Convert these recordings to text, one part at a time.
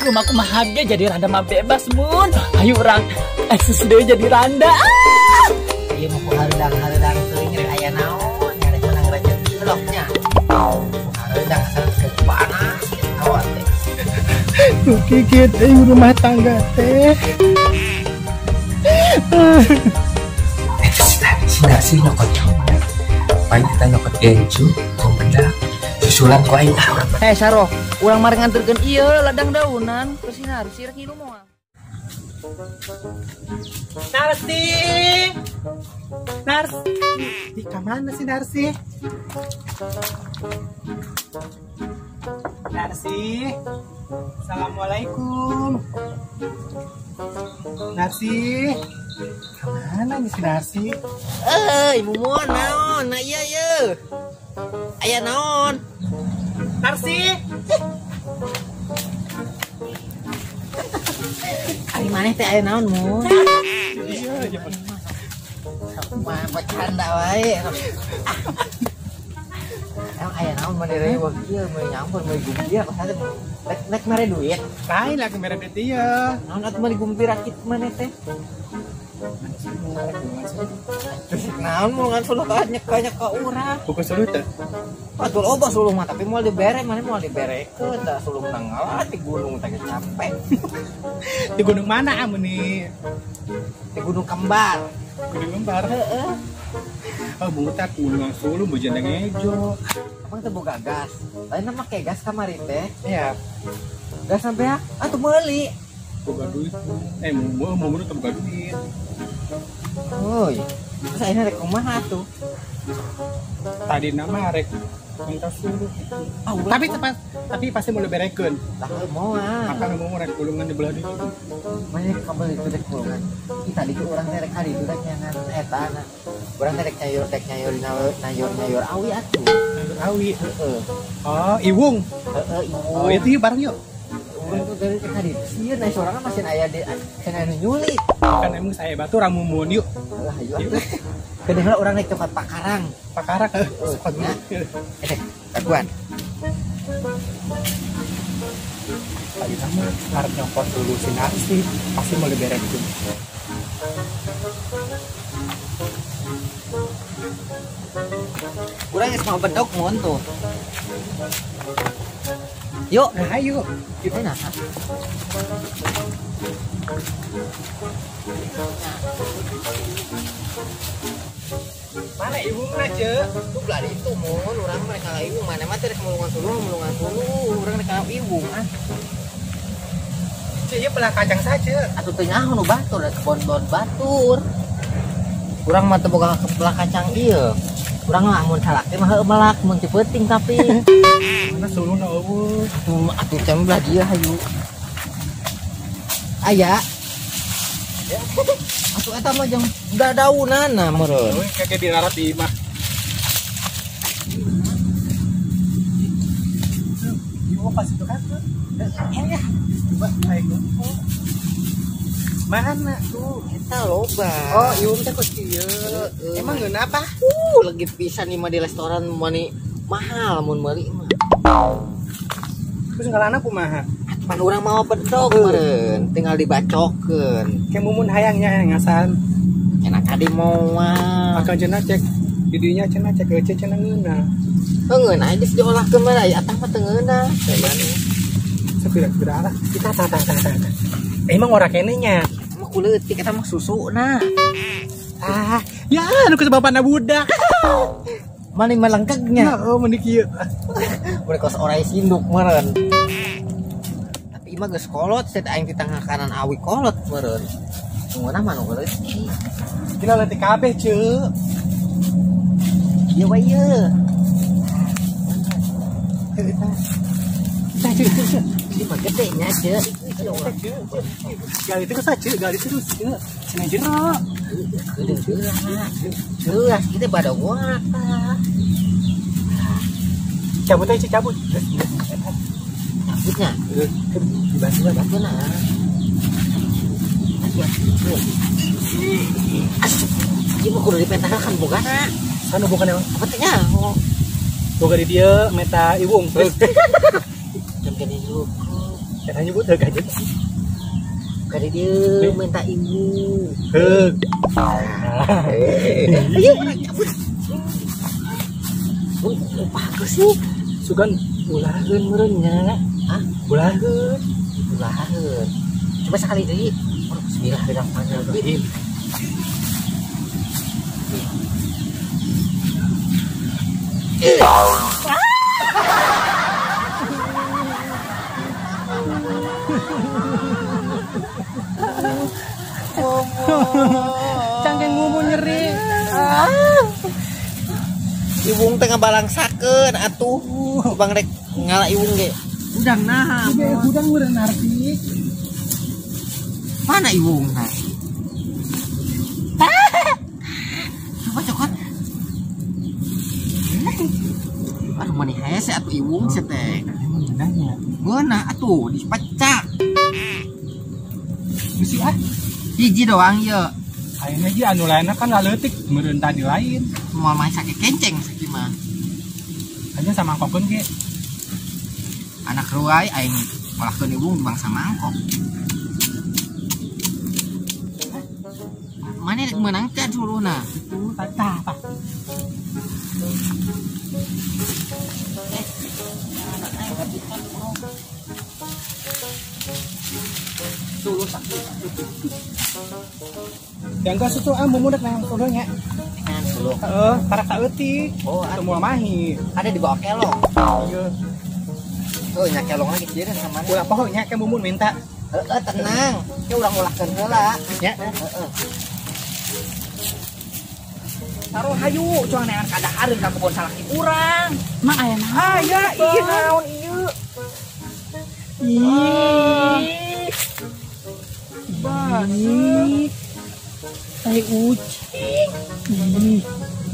Rumahku mah ge jadi randa mah bebas mun. Ayo urang eksis deui jadi randa. Ieu mah ku hareudang-hareudang teuing rek aya naon, rek menang rezeki bloknya. Hareudang asal panas hawa teh. Gigit euy rumah tangga teh. Si nyokot cowok. Paling kita nyokot genju, gombedak, susulan ku aing ah. Eh Saroh, urang mari nganterkeun ieu ladang daunan ke sinar sirek ngilu moal. Narsi. Narsi. Di mana sih Narsi? Narsi. Assalamualaikum. Narsi. Kemana nih si Narsi? Ibu mumun naon? Nah iya iya. Aya naon? Narsi. Ari maneh teh aya naon mun? Iya, iya. Mah bercanda wae. Emang aya naon maneh reweg kieu meuli nyampur meuli gumpir pasal rek mere duit. Lain lagi mere duit ieu. Naon atuh meuli gumpir rakit maneh teh? Naon mulungan suluh ka nyeka-nyeka urang. Bukan suluh teh. Atul loba suluh mah tapi moal dibere, maneh moal diberekeun da suluh menang ngalah di gunung teh capek. Di gunung mana amun nih? Di Gunung Kembar. Gunung Kembar. Heeh. Oh, bungutan gunung suluh bojana ngejo. Emang teh boga gas. Lain mah make gas kamari teh. Iya. Gas sampai atuh meuli. Boga duit. Mau mau teu boga duit. Oi, terus akhirnya rek kumaha tuh? Tadi nama rek minta suluh gitu. Ah, tapi tepat, tapi pasti mau berekeun. Lah moal. Akan mau rek gulungan di belah dieu. Mana kabel itu rek gulungan. Ih tadi ke urang teh rek hari itu rek nyangan eta na. Urang teh rek nyayor nayur awi atuh. Nayur awi. Heeh. Oh, iwung. Heeh, iwung. Oh, itu yuk bareng yuk. Urang tuh dari tadi sieun aya sorangan masih aya di cenah nu nyulit. Kan emang saya batu ramumun yuk. Lah ayo atuh. Kedeung heula urang naik coklat Pakarang. Pakarang heuh, coklat dulu. Kaguan. Tadi sama arep nyokot dulu si Narsi, pasti mau diberekeun. Urang geus mau bedog mun tuh. Yuk, nah, ayo. Yuk, nah. Mana ibu mana, Cek? Tuh belah itu mun, urang mereka lah ibu mana mah teh rek mulungan suluh, urang rek ka ibu ah. Cek, ieu belah kacang saja. Atuh teu nyaho nu batur, da kebon-bon batur. Urang mah teu boga belah kacang ieu. Urang mah mun salak teh mah heueuh melak mun ti peuting tapi. Mana suluhna eueuh. Atuh cem belah dieu hayu. Aya. Atuh eta mah jeung dadaunana meureun. Euy kake dirarat di imah. Ieu pas itu kan. Heeh. Coba ayo. Mana tuh? Eta loba. Oh, ieu teh kos kieu. Emang ngeunah apa? Lagi pisan ieu mah di restoran mani mahal mun meuli mah. Terus ngalana kumaha? Pan urang mau bedog meureun, tinggal dibacokeun. Ke mumun hayangnya ngasan. Enak kadi moal. Akang cenah cek di dinya cenah cek eueuh cenah ngeunah. Heuh ngeunah geus diolahkeun mah aya atah mah teu ngeunah. Mana? Sepira-pira lah. Kita tah tah tah tah. Emang ora kene nya. Mah kuleutik eta mah susuna. Ah, ya anu kesebabana budak. Mani malengkegnya. Heeh, meni kieu. Mun kos orai sinduk meureun. Tapi imah geus kolot, set aing di tengah kanan awi kolot meureun. Ngeunah mah nu leutik. Gila leutik kabeh, Ceu. Ieu we ieu. Heuh tah. Tah, Ceu, Ceu. Ieu mah gede nya, Ceu. Gali terus aja, gali terus. Cenah jero. Gede jelas. Jelas kita pada gua. Cabut aja, cabut. Cabutnya. Dibantu, bantu nah. Asup. Ieu mah kudu dipentakan bogana. Sana bukan emang. Apa teh nyaho? Boga di dieu meta iwung. Jam gini cukup. Kita nyebut heug aja sih. Kali dia minta ibu. Heug. Ayo urang cabut. Bagus sih. Sugan ulaheun meureun nya. Hah? Ulaheun. Ulaheun. Coba sekali deui. Bismillahirrahmanirrahim. Cangkeng ngumun nyeri. Iwung teh ngabalangsakeun atuh. Bang rek ngala iwung ge. Udang nah. Udang meureun narti. Mana iwung nah? Coba cokot. Aduh mani hese atuh iwung sih teh. Emang ngeunah atuh dipecak. Bisi ah. Hiji doang ye. Ayeuna ge anu lainna kan laleutik meureun tadi lain. Moal mah sakit kenceng sakieu mah. Aja samangkokeun ge. Anak ruai aing olahkeun iwung bangsa mangkok. Mana rek meunang teh suluhna? Itu tah tah. Suluh sakit. Yang ka susu ah mumun rek nang suluh nya. Nang suluh. Heeh, tarak saeutik. Oh, semua mahi. Ada di bawah kelong. Iya. Oh, nya kelong lagi sieun sama mana? Ulah poho nya ke mumun minta. Heeh, tenang. Ke urang ulahkeun heula. Nya. Heeh. Taruh hayu, cuang neangan kadahareun ka kebon salaki urang. Mang aya naon? Aya, ieu naon ieu? Ih. Baseuh. Tai ucing. Ih.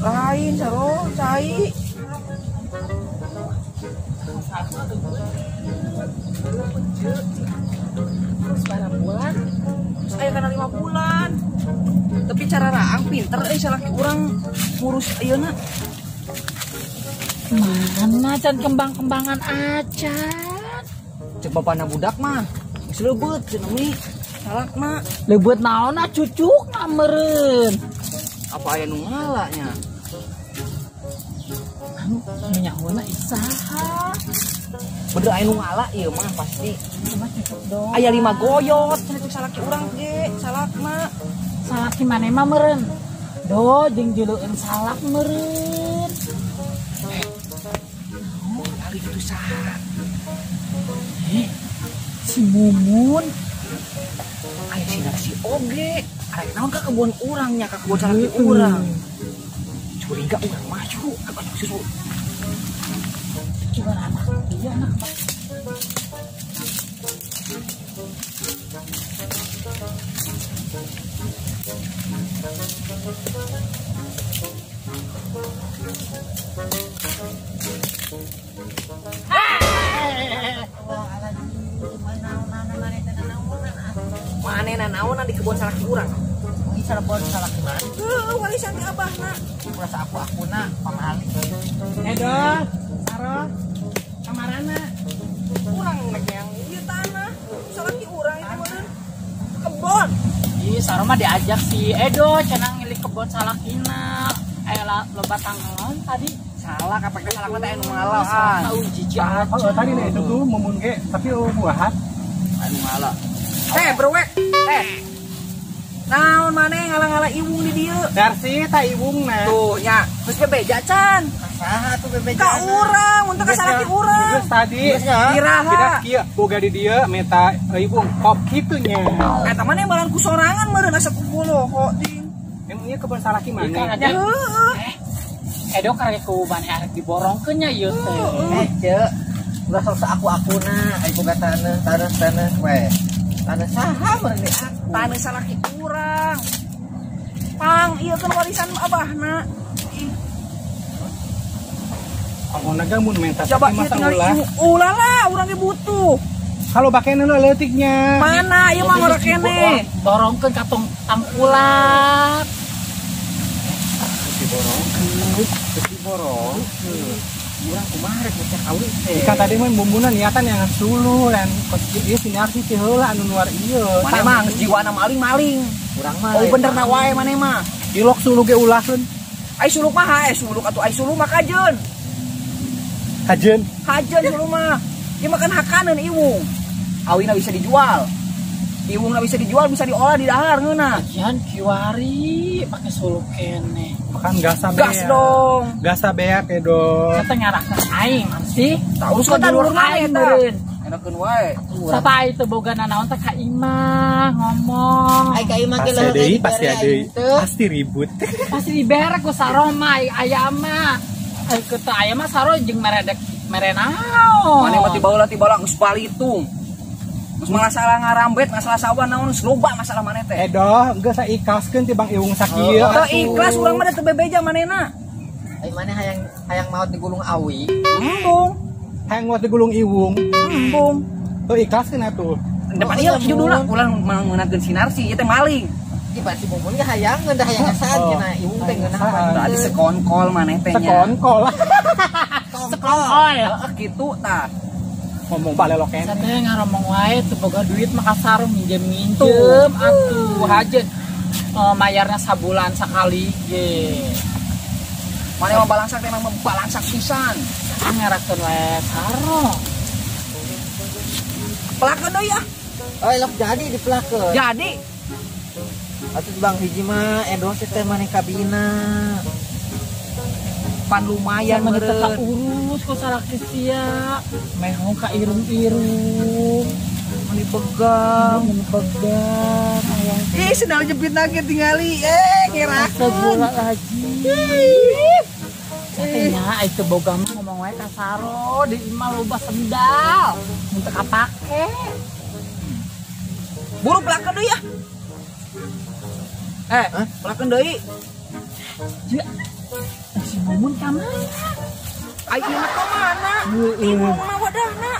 Lain saro cai. Terus barang bulan. Terus aya kana 5 bulan. Tapi cara raang pinter euy salaki urang ngurus ayeuna. Mana can kembang-kembangan acan. Cek bapana budak mah geus leubeut cenah mi. Salakna leubeut naonna cucukna meureun. Apa aya nu ngala nya? Anu nyahoana isaha? Bener aya nu ngala ieu mah pasti. Cuma cucuk dong. Aya 5 goyot cenah cek salaki urang ge salakna. Salaki maneh mah meureun. Do jeung jeuleun salak meureun. Naon kali itu saha? Si Mumun. Aya si Narsi oge. Arek naon ka kebon urang nya ka kebon salaki urang. Curiga urang maju ka susu. Gimana anak? Iya anak. Mana naonan di kebun salaki urang? Bisa kebun salaki mana? Heuh, warisan ti abahna. Urang aku-akuna pamali. Edo, Saro, kamarana. Urang rek yang ieu tanah. Salaki urang itu meureun. Kebon. Ih, Saro mah diajak si Edo cenah ngilik kebon salakina. Aya loba tanglon tadi. Salah kapek salakna teh anu ngala ah. Tahu jiji aja. Oh, tadi nih itu tuh mumun ge, tapi buahan anu ngala. Brewek. Naon maneh ngala-ngala iwung di dieu? Darsi ta iwungna. Tuh nya, geus bebeja can. Saha tuh bebeja? Ka urang, mun teu ka salaki urang. Geus tadi. Iraha. Tidak kieu, boga di dieu meta iwung kop kitu nya. Eta maneh balan ku sorangan meureun asa ku boloho ding. Emang ieu kebon salaki maneh? Heeh. Edo karek ku maneh arek diborongkeun nya ieu teh. Ceu. Ulah sok aku-akuna, ai boga taneuh, taneuh we. Taneuh saha meureun di aku. Taneuh salaki urang. Pang ieu kan warisan abahna. Angona ge mun menta coba masa ulah. Ulah lah, urang ge butuh. Kalau bakene nu leutiknya. Mana ieu mah ngorok keneh. Borongkeun ka tong tangkulak. Diborongkeun, diborongkeun. Urang kumaha rek ngecek awi teh. Ikan tadi mah bumbuna niatan yang suluh dan kos ieu sinarsi teh heula anu nuar ieu. Maneh mah geus jiwana maling-maling. Urang mah. Oh bener na wae maneh mah. Ilok suluh ge ulahkeun. Ai suluk mah hae suluk atuh ai suluh mah kajeun. Kajeun. Kajeun suluh mah. Ieu mah kan hakaneun iwung. Awina bisa dijual. Iwungna bisa dijual, bisa diolah di dahar ngeunah. Ajian kiwari pake suluk kene. Makan gas gas dong. Gas beak edo. Kita ngarahkeun aing sih. Tah urus ka dulur aing meureun. Enakeun wae. Sapa itu boga nanaon teh ka imah ngomong. Ai ka imah ge leuh pasti deui, pasti ribut. Pasti diberek ku saroma aya mah. Ai teu aya mah saro jeung meredek mere naon. Mane mah tibaula tibaula geus balitung. Geus masalah ngarambet, masalah sawah naon geus loba masalah maneh teh. Edoh, geus saikhlaskeun ti Bang Iwung sakieu. Teu ikhlas urang mah da teu bebeja manehna. Ai maneh hayang maot digulung awi. Embung. Hayang maot digulung iwung. Embung. Teu ikhlaskeun atuh. Depan ieu judulna ulah meunangkeun sinarsi ieu teh maling. Di si Mumun ge hayangeun da hayang ngasaan cenah iwung teh ngeunah. Tadi sekonkol maneh teh nya. Sekonkol. Sekonkol. Heeh kitu tah. Ngomong balelok kene. Sateh ngaromong wae teu boga duit mah kasarung minjem-minjem atuh hajeun. Mayarna sabulan sakali ge. Mane mah balangsak teh emang balangsak pisan. Ngarakeun wae sarong. Pelakeun deui ah. Oh, elok jadi dipelakeun. Jadi. Atuh Bang hiji mah edo teh maneh kabina. Pan lumayan meureun. Urus ku salaki sia. Mehong ka irung-irung. Meni pegang, meni pegang. Ih, sendal jepit nage tingali. Ngerakeun. Bola lagi. Satenya ai teu boga mah ngomong wae ka saro di imah loba sendal. Mun teu kapake. Buru pelakeun deui ah. Pelakeun deui. Si Mumun ka mana? Ai ieu mah ka mana? Ieu mah wadahna.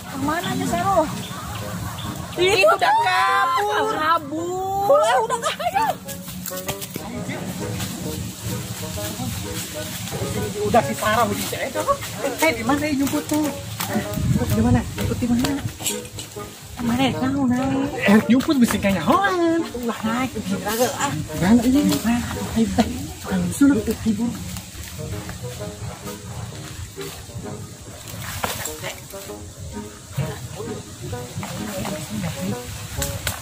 Ka mana nya saro? Itu udah kabur. Kabur. Udah enggak ayo. Udah si Sarah udah si Edo. Di mana jemput tuh? Jemput di mana? Jemput di mana? Mana naon naik? Jemput bisa kayaknya hoan. Ulah naik bisa kagak ah. Mana ini? Ayo teh. Tukang suluk hibur.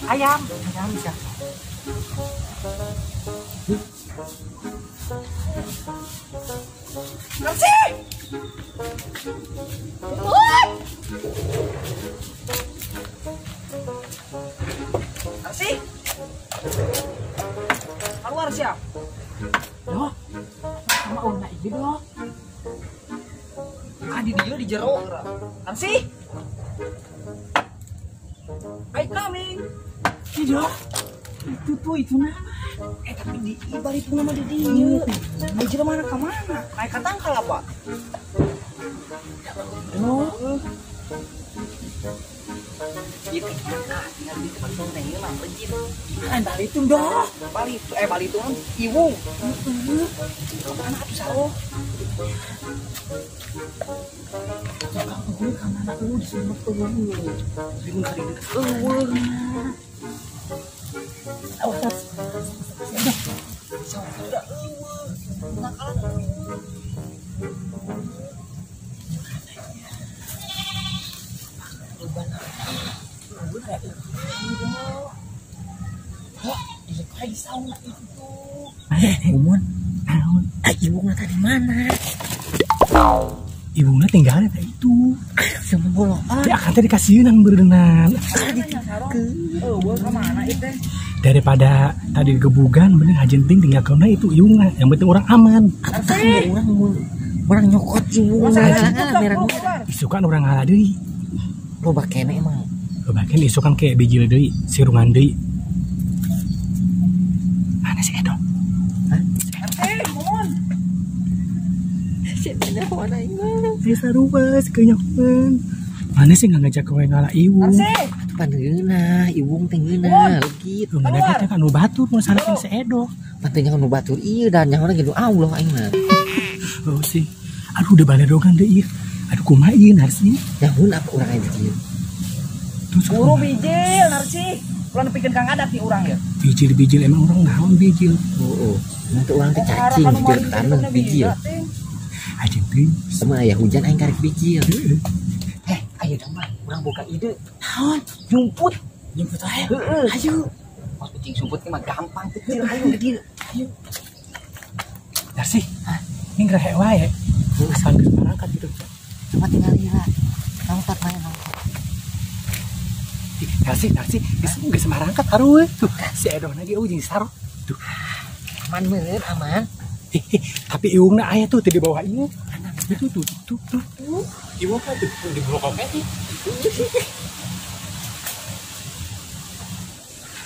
Ayam, ayam bisa. Narsi! Narsi! Keluar siap. Doh, sama una ieu doh. Ah di dieu di jero. Narsi! I coming. Tidak. Itu tuh itu nama. Tapi di ibar itu nama di dieu. Ai jelema mana ka mana? Naik ka tangkal apa? Doh. Ieu teh tinggal di tempat teh ieu mah legit. Lain balitung doh. Balitung balitung iwung. Heeh. Ka mana atuh saro? Tukang eueuh ka mana eueuh disebut eueuh. Bingung kali eueuh. Awas. Udah eueuh. Nakalan eueuh. Mumun, naon? Iwungna tadi mana? Iwungna tinggalnya teh itu. Sama boloan. Ya akan teh dikasieunan beureunan. Eueuh ka mana ieu teh? Daripada tadi gebugan mending hajenting tinggal kana itu iwungna. Yang penting orang aman. Orang nyokot iwungna. Isukan orang ngalah deui. Loba kene emang. Loba kene isukan kayak bijil deui, sirungan deui. Mana si Edo? Hah? Mumun. Si Edo mana ieu? Si sarua si kenyakan. Mana sih nggak ngajak kowe ngalah iwung? Panteuna iwung teh ngeunah legit. Lu mana kita kan nu batur mun salahkeun si Edo. Panteunya nu batur ieu dan nyaho ge nu Allah aing mah. Oh sih. Aduh udah baledogan deui ieu. Aduh kumaha ieu Narsi? Namun apa urang aya di dieu? Buru bijil Narsi. Ulah nepikeun kang adat nih urang ya. Bijil-bijil emang urang naon bijil? Heeh. Mun teu urang teh cacing bijil taneuh bijil. Aja teh. Sama aya hujan aing karek bijil. Eh, ayo dong mah, urang boga ide. Naon? Nyumput. Nyumput wae. Heeh. Ayo. Mas kucing sumput mah gampang kecil. Ayo di dieu. Ayo. Narsi. Ini ngerehe wae. Asal geus marangkat gitu. Cuma tinggal lila. Nangkat mana nangkat. Narsi, Narsi, geus marangkat haruwe. Tuh, si Edoh lagi eueuh jeung Saro. Tuh. Aman meureun, aman. Tapi iungna aya tuh di bawah ieu. Tuh tuh tuh tuh. Ieu mah tuh di blok oke sih.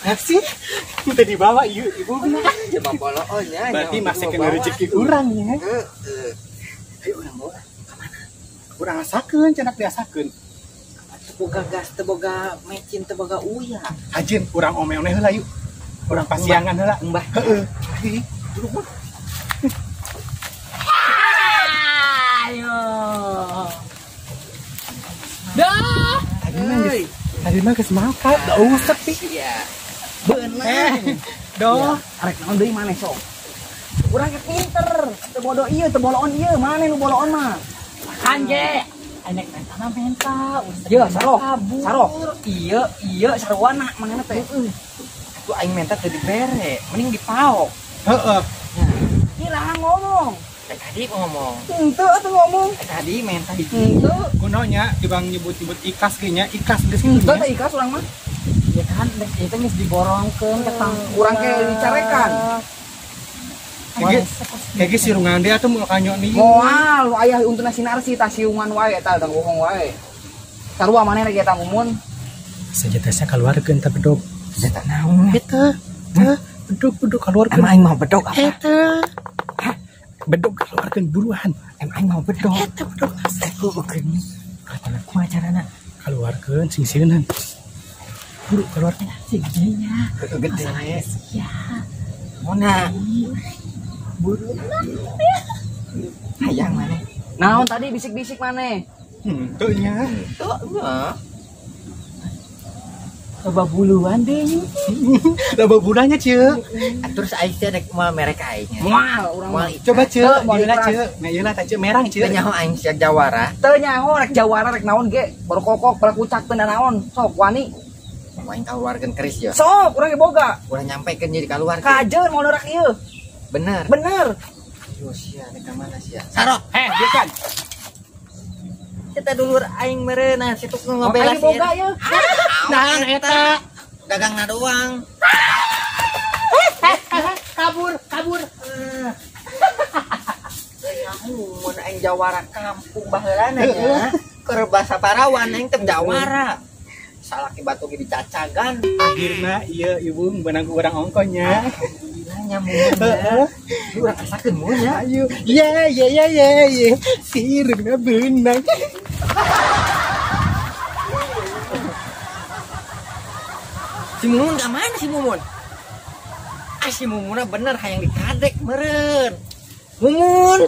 Narsi, udah di bawah ieu ibu. Coba boloon nya. Berarti masih kena rezeki urang nya. Heeh. Ayo urang bawa ka mana? Urang asakeun, cenah diasakeun. Teu boga gas, teu boga mecin, teu boga uya. Hajin, urang ome-one heula yuk. Urang pasiangan heula. Mbah. Heeh. Ayo. Dah. Tadi mah geus makan, da eueuh sepi. Iya. Beunang. Doh, arek naon deui maneh sok. Urang ge pinter, teu bodoh ieu, teu boloon ieu, maneh nu boloon mah. Kan ge. Enek menta mah menta, ieu Saro. Saro. Ieu ieu sarwana manehna teh. Atuh aing menta teu dibere, mending dipaok. Heeh. Hilang ngomong. Tadi ngomong. Henteu atuh ngomong. Tadi menta hiji. Henteu. Kunaonnya tibang nyebut-nyebut ikas ge nya, ikas geus kitu. Henteu teh ikas urang mah. Ya kan itu geus diborongkeun ke tangkuran. Urang ke dicarekan. Kayak sirungan dia tuh mau kanyok nih. Moal, ayah untuna si Narsi tah siungan wae eta da bohong wae. Sarua maneh rek eta mumun. Senjata keluarkeun ta bedog. Senjata naon? Eta. Tah, bedog-bedog keluarkeun. Emang aing mau bedog apa? Eta. Hah? Bedog keluarkeun buruan. Emang aing mau bedog. Eta bedog. Heueuh. Katana kumaha carana? Keluarkeun sing sieunan. Buru keluarkeun sing gedenya. Gede. Sia. Mona. Buru. Hayang maneh. Naon tadi bisik-bisik maneh? Henteu nya. Henteu nya. Loba buluan deh. Loba bulannya, Ceu. Terus aing teh rek moal merek aing. Moal urang mah. Coba Ceu, ieu lah Ceu. Nah ieu lah tah Ceu merang Ceu. Teu nyaho aing sia jawara. Teu nyaho rek jawara rek naon ge, baru kokok, baru kucak teu naon. Sok wani. Aing kaluarkeun keris ya. Sok urang ge boga. Urang nyampekeun jadi kaluarkeun. Kajeun mau norak ieu. Bener. Bener. Ayo sia rek ka mana sia? Saro. Heh, dia kan. Kita dulur aing meureunah situ ngobela sia. Boga ieu. Nah, eta dagangna doang. Kabur, kabur. Mun aing jawara kampung baheulana nya. Keur basa parawan aing teh jawara. Salaki batu ge dicacagan. Akhirna ieu ibu meunang ku urang ongkonya. Alhamdulillah nya mun. Heeh. Urang asakeun mun nya. Ayo. Ye ye ye ye ye. Sireungna beunang. Si Mumun ka mana si Mumun? Ah si Mumunna bener hayang dikadek meureun. Mumun.